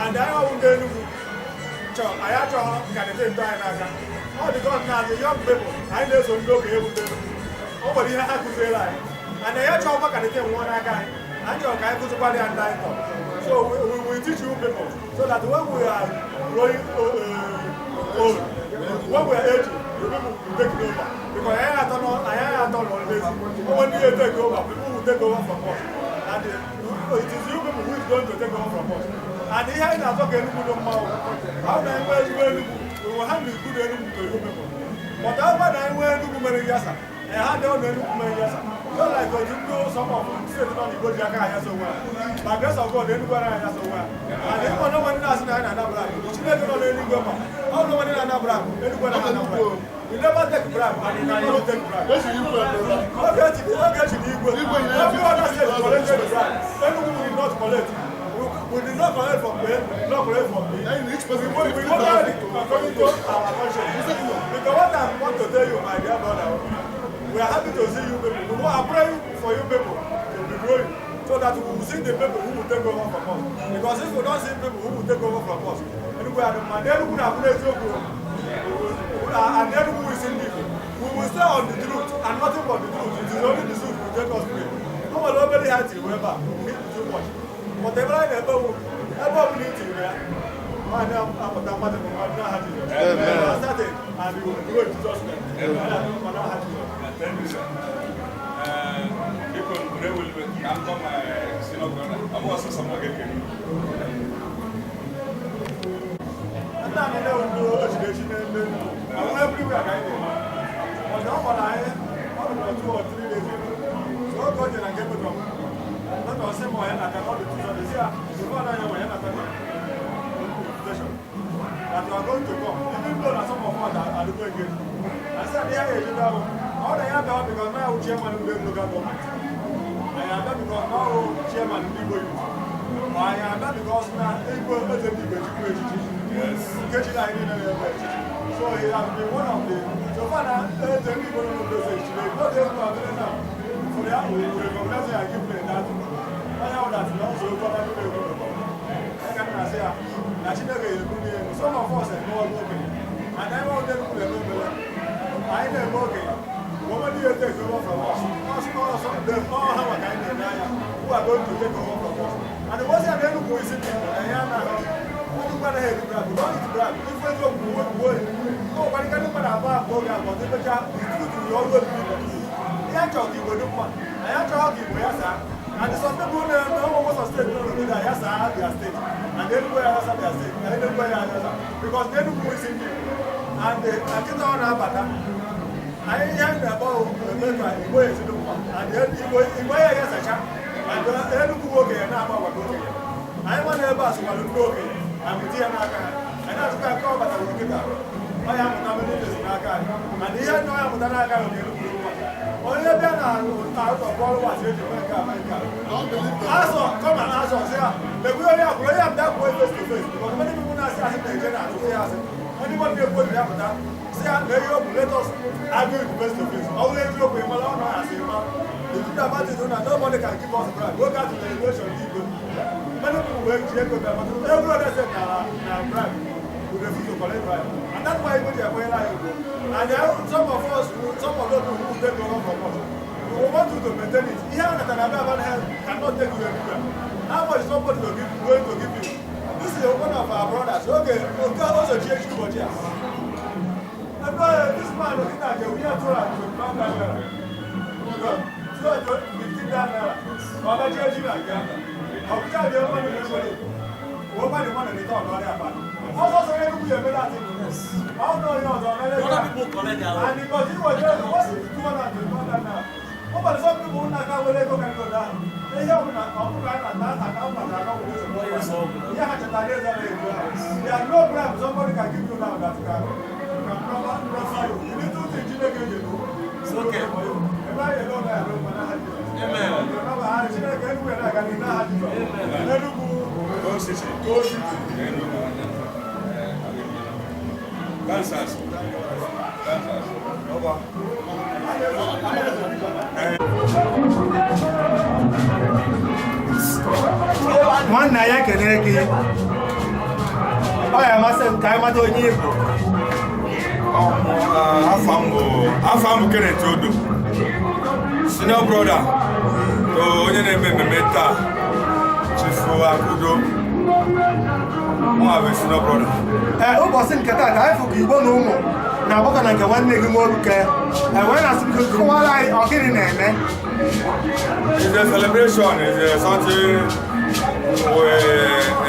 and anyị ọwụ ndị Enugu chọ anyị achọghị ka na ntọ anyị n'aka. Ọ dị God na as a young people, anyị na-eso ndị okenye bụ ndị Enugu. O nwere ihe ha kụziere anyị, and anyị achọghịkwa ka na nwụọ n'aka anyị. Anyị chọrọ ka anyị kụzikwara ya ndị anyị tọrọ. So we teach you people so that when we are growing old, when we are aging, the people will take over, because anyị atọ nọ, anyị atọ nọ n'ezi. When you take over, people will take over from us, and it is you people who is going to take over from us. And ihe anyị na-azọ ka Enugu dị mma, ọ na enwe ezigbo Enugu, we will hand the good Enugu to you people. But ọ bụrụ na anyị nwee Enugu mere yasa, and ha dị ọnụ Enugu mere yasa, just like otu ndị some of steeti nọ n'Igbo ji aka anyasa onwe ha. By grace of God, Enugu anaghị anyasa onwe ha. And ịma na onwe ndị na-asị na anyị na-ana bribe, Chineke nọ n'eluigwe, ma ọ bụrụ onwe ndị na-ana bribe, Enugu anaghị ana bribe. We never take bribe and we cannot take bribe. Oge echi n'igwe, every other state collected bribe. Enugu did not collect. We did not collect from A, we did not collect from B. We voted according to our conscience. Because what I want to tell you, my dear brother, we are happy to see you people. We are praying for you people to be growing so that we will see the people who will take over from us. Because if we don't see people who will take over from us, Enugu and Enugu na-abụ eziokwu and Enugu is in people. We will stay on the truth and nothing but the truth. It is only the truth will take us free. No nwere obere ihe tiri ebe a, too much. But ebe anyị na-ebe ebe ọ bụla i tiri ya, nwaanyị apụta mmadụ bụ mmadụ n'aha Jizọs. We started and we will grow in Jesus' name. N'aha Jizọs. Thank you, sir. Biko, unu eweliwe ka m gwa ma senior brother. Ọ bụ ọsọsọ m ga-ekele. Ndị a niile bụ echiri echi na-eme ọwụ everywhere ka anyị na-eme. But ọ gwara anyị ọ bụ na 2 or 3 days ago. So oge o jere na nke metọ metọ sị ma ya nata ọ dị tụzọ dị ya before na ya ma ya nata invitation that you are going to come, even though na some of us are looking again. I said ya ga-ejide ahụ ọ na ya bịa because na ya chairman ndị local government, na ya abịa because na ọ chairman ndị Igbo youth, ma ya abịa because na Igbo eze ndị Igbo echikwu echichi nke chiri anyị niile na-ebe echichi. So he has been one of the so far na eze ndị Igbo nọ n'obodo echiri not able to abịa now for ya. We recognize ya, give me that onye ahụ that na ụzọ okwu ọma ndị na-ekwu ya ka m na-asị ya na Chineke ya ebu n'elu. Some of us eme ọrụ okenye, and anyị nwe ndị Enugu na-eme obere, anyị na-eme okenye. Nobody will take over from us. Us also, them all have a kind of who are going to take over from us. And the was an Enugu is in people, and ya na Anaghị eri bribe. Don't eat bribe. Ife eziokwu, uwe uwe o nwekwara ike ndị mmadụ abụọ abụọ oge abụọ emecha truth will always be. Ihe achọrọ ka Igbo dị mma, anyị achọghị ka Igbo ya saa. And some people na ụmụ some steeti nọ n'obodo a ya saa their state, and Enugu ya asa their state, na Enugu ya asa, because Enugu is ndị and nkịta ọ na-abata anyị. Ihe anyị na-akpọ eme ka Igbo esi dị mma, and Igbo ya ya sacha, and Enugu okenye na-agba agwa ka okenye. Anyị nwa na ebe a sịkwara ndị okenye amụta ya n'aka ha. Anyị na-atụkwa nke ọ batara nkịta ọ ya amụta ndị ndezi n'aka anyị, and ihe ndị ọ ya amụta n'aka ya ga Enugu mma. Onye bịa na ụtọ bọọlụ wasị eji mee nke a, mee nke a, azọ come and azọ sị ya lekwe onye akwụrụ onye abịa kwuo face to face, because many people na-asị asị na-eje na-atụ ya asị. Anybody na-ekwu obi ya pụta sị ya lee ihe okwu, let us argue it face to face. Ọ bụrụ eziokwu, ịmara ọ nọ asị ịma. The truth about it is that nobody can give us bribe. Go back to the relation Igwe. Many people wey ji ego bịa, but every other state na bribe. We refuse to collect bribe, and that's why Igwe ji ekwanyere anyị ugwu. And then some of us, some of those people who take over from us, we want you to maintain it. Ihe a natara abịa abịa cannot take you anywhere. How much somebody to give, going to give you? This is one of our brothers. Okay, also chi echi ụbọchị a. And this man looking at you, we are 225 naira. 215 naira. Ọba chi echi na nke ọkụcha dị ọma na enwere. Wọ́n bá ní mọ́nà ní tọ́ ọ̀nà ọ̀rẹ́ àbá. Ọsọ sọ Enugu yẹn mẹ́ta ti ọ̀nà onye ọzọ mẹ́lẹ́. And because he was there, what's 225 naira? Ó bàtí sọ pé òun náà wọlé ego ka ndị ahụ. Ihe ọ bụla ọ bụla a na-ata aka ọ na aka wụrụ ihe ha chetara eze na ego ahụ. There are no bribe somebody can give you now that can prosper you. The little thing Chineke ji do. It's okay for you. Ebe anyị ele ọna ya n'okwu n'aha Jizọs. Amen. Chineke Enugu ya na-aga n'ihu n'aha Jizọs. Amen. Enugu. Go City. Go City. Enugu. Kansas. Kansas. Ọba. Nwanna ya, ekele gị. Ọ ya amasị m ka anyị mata onye ị bụ. Afa m bụ Kenneth Odo, senior brother to onye na-eme mmemme taa, Chief Akudo. Mụ bụ senior brother. Ee, ụbọchị nke taa ka anyị fụ ka Igbo na ụmụ na-agbakọ na nke nwanne gị nwoke, e wee na-asị m kọwara anyị ọ gịnị na-eme. It's a celebration, it's a something we,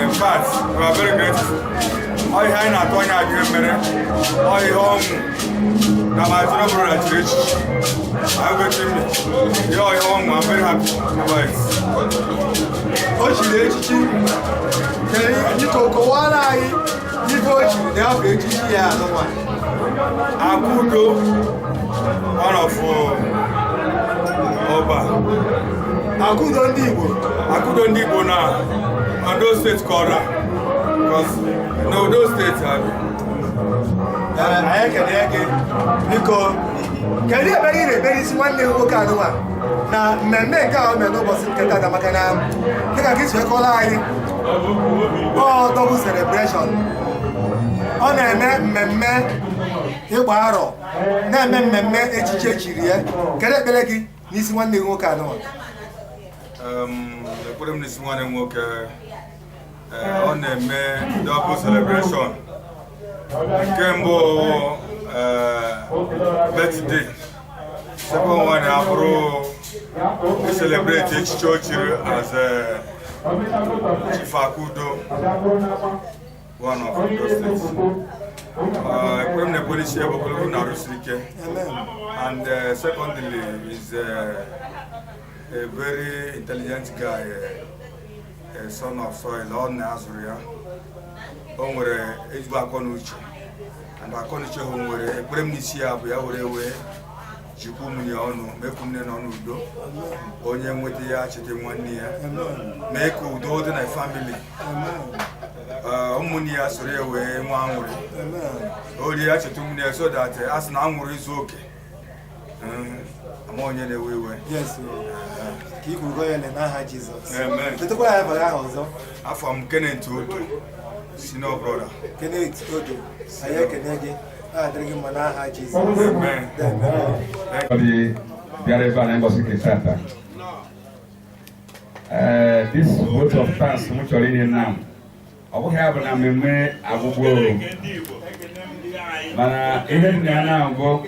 in fact, we are very grateful. Ọ ihe anyị na-atụ anya adịghị mere, ọ ihe ọṅụ na my senior brother chiri echichi. Anyị gochi m ihe ọ ihe ọṅụ, I'm very happy about it. O chiri echichi. Kedu, biko kọwara anyị ife o chiri na afọ echichi ya anụnwa? Akudo, one of Ọba. Akudo ndị Igbo. Akudo ndị Igbo na Ondo Steeti kọrọ, because na Ondo Steeti abi. Ee, anyị ekele gị. Biko, kedu ekpere ị na-ekpere isi nwanne gị nwoke anụnwa na mmemme nke a o mere n'ụbọchị nke tata? Maka na dịka ka isi wekọrọ anyị, ọ double celebration. Ọ na-eme mmemme ịgba arọ, na-eme mmemme echichi echiri ya. Kedu ekpere gị n'isi nwanne gị nwoke anụnwa? Ekpere m n'isi nwanne m nwoke, ọ na-eme double celebration. Nke mbụ, birthday, second one abụrụ celebrate echichi o chiri as Chief Akudo, one of Ondo State. Ekpere m na-ekpere isi ebe ogologo na-arụsi ike. And secondly, is a very intelligent guy, a son of soil. Ọ na-azụrụ ya, o nwere ezigbo akọ na uche, and akọ na uche ha o nwere. Ekpere m n'isi ya bụ ya were wee jikwa ụmụnne ya ọnụ, mee ka ụmụnne nọ n'udo, onye nweta ya cheta nwanne ya, mee ka udo dị na family. Ụmụnne ya soro ya wee nwee aṅụrị, o rie ya cheta ụmụnne ya, so that a sị na aṅụrị izu oke. Ama onye na-ewe iwe. Yes, ka i kwuru ya n'aha Jizọs. Amen. Chetakwa ya afa ahụ ọzọ. Afọ m Kenneth Odo, senior brother. Kenneth Odo, anyị ekene gị. Ọ adịrị gị mma n'aha Jizọs. Amen. Amen. Ndị bịara ebe a na mbọsị nke tata. This vote of thanks m chọrọ inye now. Ọ bụghị ya bụ na mmemme agwụgwọ, mana ihe dị na ya na-abụ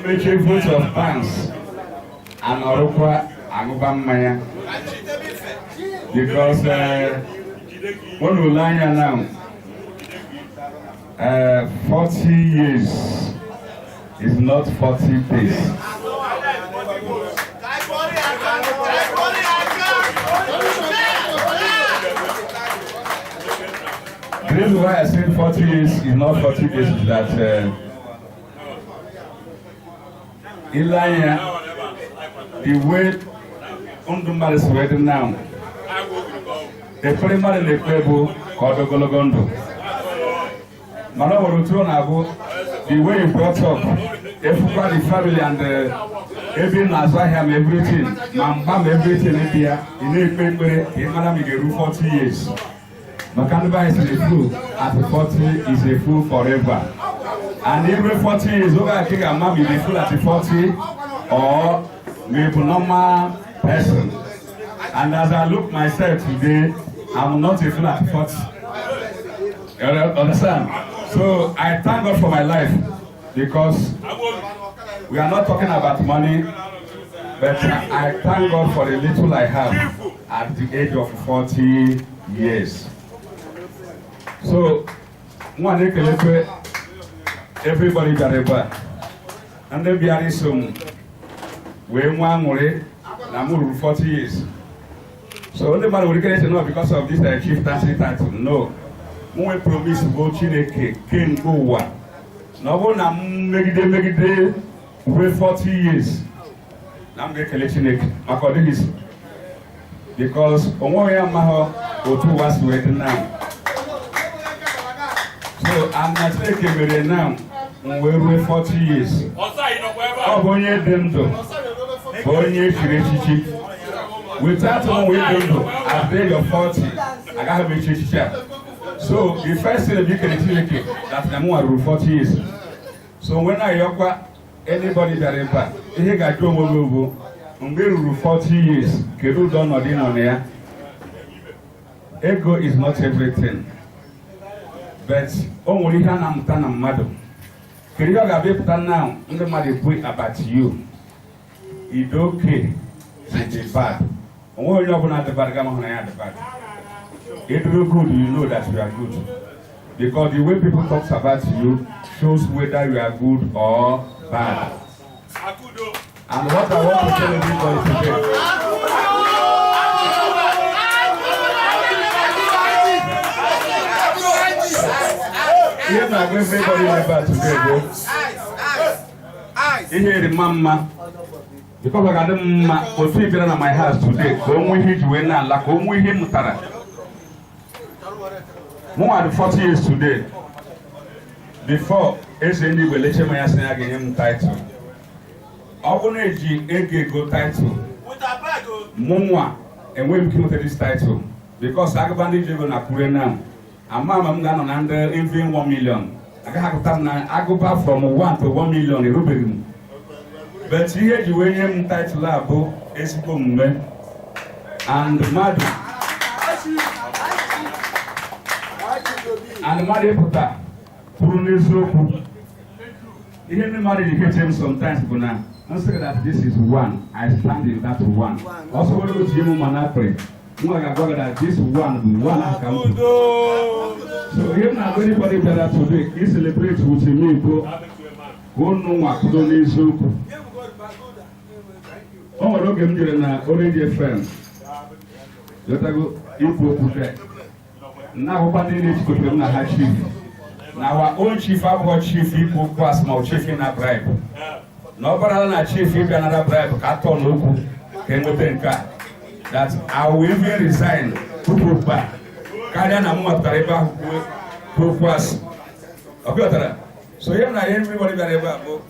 mmechi vote of thanks, anọrụkwa aṅụba mmanya, because unu ule anya now, 40 years is not 40 days. The reason why I say 40 years is not 40 days is that ile anya the way ndụ mmadụ si wee dị now, ekpere mmadụ na-ekpe bụ ka ọ dị ogologo ndụ, mana ọ nwere otu ọ na-abụ, the way you brought up, efukwa the family and ebe ị na-azụ ahịa ma everything, ma mgba ma everything dị ya, ị na-ekpe ekpere ka ị mara ma ị ga-eru 40 years, maka ndị be anyị sịrị, fool at 40 is a fool forever. And every 40 years, oge a ka ị ga-ama ma ị bụ fool at 40 or ma ị bụ normal person. And as I look myself today, I'm not a fool at 40. You understand? So I thank God for my life, because we are not talking about money, but I thank God for the little I have at the age of 40 years. So, nwa na-ekelekwe everybody bịara ebe a, ndị bịara iso m wee nwee aṅụrị na m ruru 40 years. So ndị mmadụ nwere ike na-eche no because of this chieftaincy title. No. M nwee promise bụ Chineke kemgbe ụwa na ọ bụrụ na m megide megide ruo 40 years, na m ga-ekele Chineke, maka ọ dịghị isi, because onwe onye amaghị otu ụwa si wee dị now. So and na Chineke mere now m wee ruo 40 years. Ọ bụ onye dị ndụ bụ onye echiri echichi. Without m wee dị ndụ at the age of 40, agaghị m echi echichi a. So the first thing bụ ikele Chineke that na m nwa ruru 40 years. So when na-ayọkwa anybody bịara ebe a, ihe ga-ajụ onwe gị bụ, mgbe ị ruru 40 years, kedu ụdị ọnọdụ ị nọ na ya? Ego is not everything, but o nwere ihe a na-amụta na mmadụ. Kedu ihe ọ ga-abịa ịpụta now, ndị mmadụ ekwu about you? Ịdị okay to be bad. Onweghị onye ọbụla dị bad gama hụ na ya dị bad. Ịdịrị good, you know that you are good, because the way people talk about you shows whether you are good or bad. And what I want to tell everybody today, ihe m na-agwa everybody ebe a today bụ ihe dị mma mma, because ọ ga-adị m mma otu ị bịara na my house today, ka o nwee ihe iji wee na-ala, ka o nwee ihe ị mụtara. Mụnwa dị 40 years today. Before eze ndị Igbo leche m ya sị na ya ga-enye m title, ọ bụrụ na eji ego ego title, mụnwa enweghị m ike inweta this title, because agụba ndị ji ego na kwure na ama ama m ga-anọ na ndị even 1 million agaghị agụta m na agụba from 1 to 1 million, erubeghị m. But ihe eji wee nye m title a bụ ezigbo omume and mmadụ ịpụta kwuru n'eziokwu. Ihe ndị mmadụ ji hate m sometimes bụ na nsị that this is one, I stand in that one. Ọsọ nwere otu ihe m ma na akpịrị nwa ga-agwa gị that this one bụ one ahụ ka m kwuru. So ihe m na-agwa anybody bịara today ka ị celebrate with me bụ ka unu nwa kwudo n'eziokwu. O nwere oge m jere na Orange FM lọtago ikwu okwu there, na-ahụkwa ndị na-ejikọtara m na ha chief, na our own chief abụghị chief ikwu okwu asị ma ọ chief na bribe, na ọ bụrụla na chief ịbịa nara bribe ka atọ n'okwu ka enweta nke a, that I will even resign tupu okwu a, karịa na m nwapụtara ebe ahụ kwuo okwu asị. Ọ bịọtara. So ihe m na ihe everybody bịara ebe a bụ,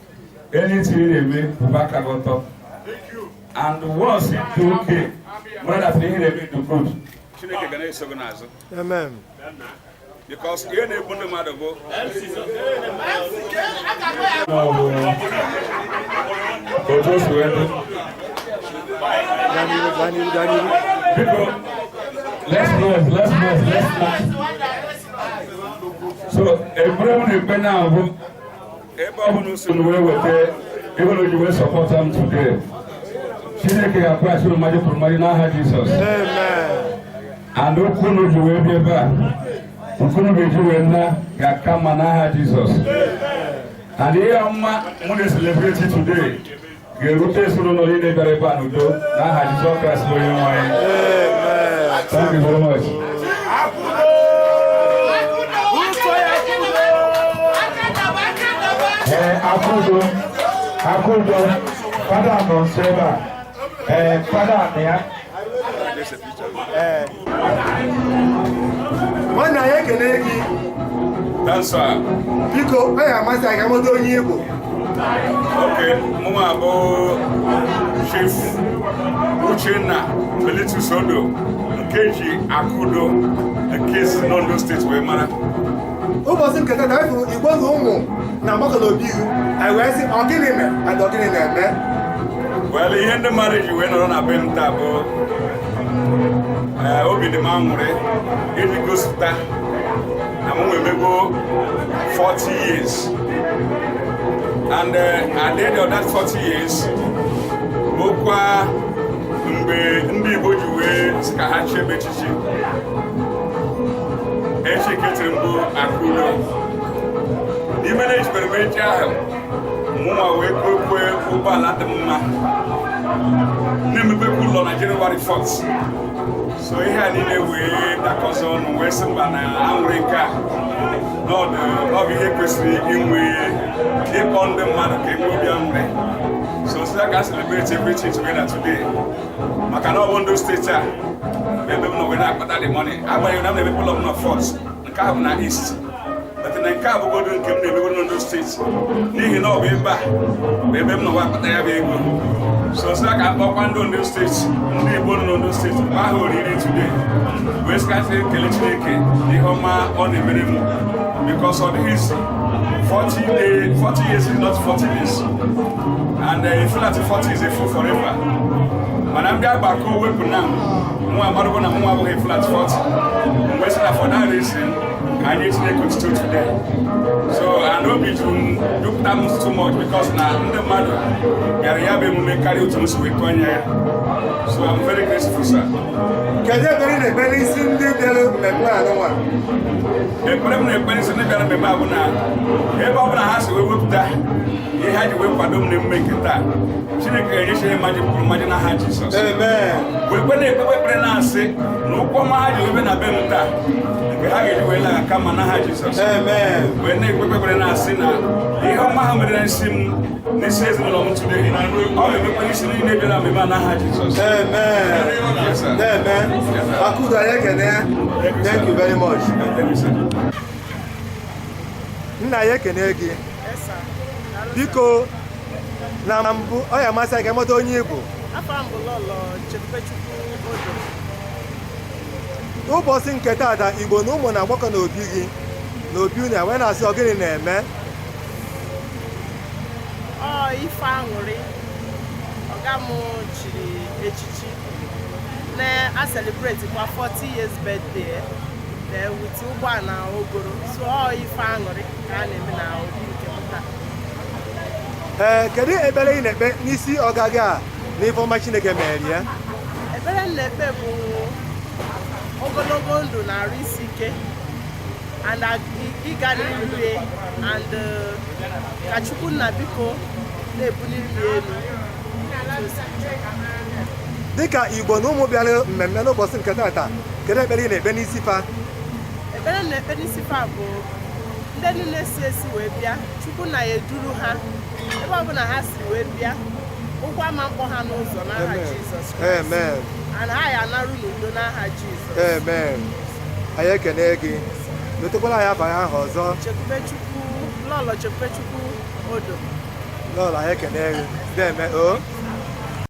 anything ị na-eme, kwụba aka gị ọtọ, and once you do okay, mara that ihe na-eme do good, Chineke ga na-eso gị n'azụ. Amen. Because ihe na-egbu ndị mmadụ bụ ọ bụ otu o si wee dị. Gaa n'iru, gaa n'iru, gaa n'iru. Biko, let's move, let's move, let's move. So ekpere m na-ekpe na bụ ebe ọ bụla usoro wee weta ebe na oji wee support am today, Chineke ga-akwụghachi unu mmaji kwuru mmaji n'aha Jizọs. And okwu unu ji wee bịa ebe a, nke unu ga-eji wee nna ga-aka mma n'aha Jizọs. And ihe ọma mụ na-celebrate today ga-erute ezinụlọ niile bịara ebe a n'udo n'aha Jizọs Kraịst bụ onye nwe anyị. Thank you very much. Ee, Akudo, Akudo, fada nọ nso ebe a. Ee, fada nọ ya. Ee, nwanne, anyị ekele gị. Dansa. Biko, ọ ya amasị anyị ka amata onye Igbo. Okay, mụnwa bụ Chief Uchenna Melitus Odo nke ji Akudo nke si n'Ondo Steeti wee mara. Ụbọchị nke taa, anyị fụrụ Igbo na ụmụ na mgbakọ n'obi ihu, anyị wee sị, ọ gịnị mere and ọ gịnị na-eme? Well, ihe ndị mmadụ ji wee nọrọ na be m taa bụ obi dị m aṅụrị iji gosipụta na m nwee mego 40 years, and at the end of that 40 years bụkwa mgbe ndị Igbo ji wee sị ka ha chebe echichi echi ketiri mbụ Akudo. N'ime na ejibere m echi ahụ, mụnwa wee kwekwe ụgbọala dị mma, na-emepekwa ụlọ na Jenụwarị 4th. So ihe a niile wee dakọzi ọnụ, wee sị mba, na aṅụrị nke a n'ọdụ ọ bụ ihe kwesịrị inwe ịkpọ ndị mmadụ ka enwe obi aṅụrị. So sị ka celebrate everything together today, maka na ọ bụ ndị steeti a bụ ebe m nọ wee na-akpata the money. Agbanyeghị na m na-emepe ụlọ m na Fort, nke a bụ na East, but na nke a bụgodo nke m na-emegoro n'Ondo Steeti, n'ihi na ọ bụ ebe a bụ ebe m nọ wee akpata ya bụ ego. So sị ka akpọkwa ndị Ondo Steeti, ndị Igbo nọ n'Ondo Steeti, mgbe ahụ oriri today, wee sị ka sị ekele Chineke na ihe ọma ọ na-emere m, because ọ dịghị isi 40 day, 40 years is not 40 days, and if not 40 is a fool forever. Mana ndị agbakọ wepụ na nwa amarụgo na nwa abụghị flat 40, mgbe sị na for that reason ka anyị Chineke otuto today. So and obi juru m, jupụta m too much, because na ndị mmadụ bịara ya bụ emume karịa otu m si wee tụọ anya ya. So I'm very grateful, sir. Kedu ekpere ị na-ekpe n'isi ndị bịara mmemme a nụnwa? Ekpere m na-ekpere isi ndị bịara mmemme a bụ na ebe ọ bụla ha si wee wepụta ihe ha ji wee kwado m n'emume nke taa, Chineke ga-enyechi ha mmaji kwuru mmaji n'aha Jizọs. Amen. Wee kwe na-ekpekpe ekpere na-asị na ụkwụ ọma ha ji wee bịa na be m taa, nke ha ga-eji wee lagha kama n'aha Jizọs. Amen. Wee na-ekpekpe ekpere na-asị na ihe ọma ha mere n'isi m, n'isi ezinụlọ m today, ọ ga-emekwa n'isi niile bịara mmemme a n'aha Jizọs. Amen. Yes, sir. Amen. Akudo, anyị ekene. Thank you very much. Thank you, sir. Nna ya, ekene gị. Yes, sir. Biko, na mbụ, ọ ya amasị anyị ka amata onye Igbo. Afọ m bụ Lọlọ Chekwubechukwu Odo. Ụbọchị nke taata, Igbo na ụmụ na-agbakọ n'obi gị, n'obi unu, wee na-asị, ọ gịnị na-eme? Ọ ife aṅụrị, ọga m chiri echichi, na-a celebrate kwa 40 years birthday na with ụgbọala ogoro. So ọ ife aṅụrị ka a na-eme na obi nke m taa. Ee, kedu ekpere ị na-ekpe n'isi ọga gị a na ife ọma Chineke mere ya? Ekpere m na-ekpe bụ ogologo ndụ na arụ isi ike and ịga n'iru ya, and ka Chukwu nna biko na-ebuliri ya elu. Dịka Igbo na ụmụ bịara mmemme n'ụbọchị nke taata, kedu ekpere ị na-ekpe n'isi fa? Ekpere m na-ekpe n'isi fa bụ ndị niile si esi wee bịa, Chukwu na ya eduru ha ebe ọbụla ha si wee bịa, ụkwụ ama mkpọ ha n'ụzọ n'aha Amen. Jizọs Kraịst. Amen. And ha ya anarụ n'udo n'aha Jizọs. Amen. Anyị ekene gị. Lotekwala anyị afa ahụ ọzọ. Chekwubechukwu, Lọlọ Chekwubechukwu Odo. Lọlọ, anyị ekene gị. Deme o.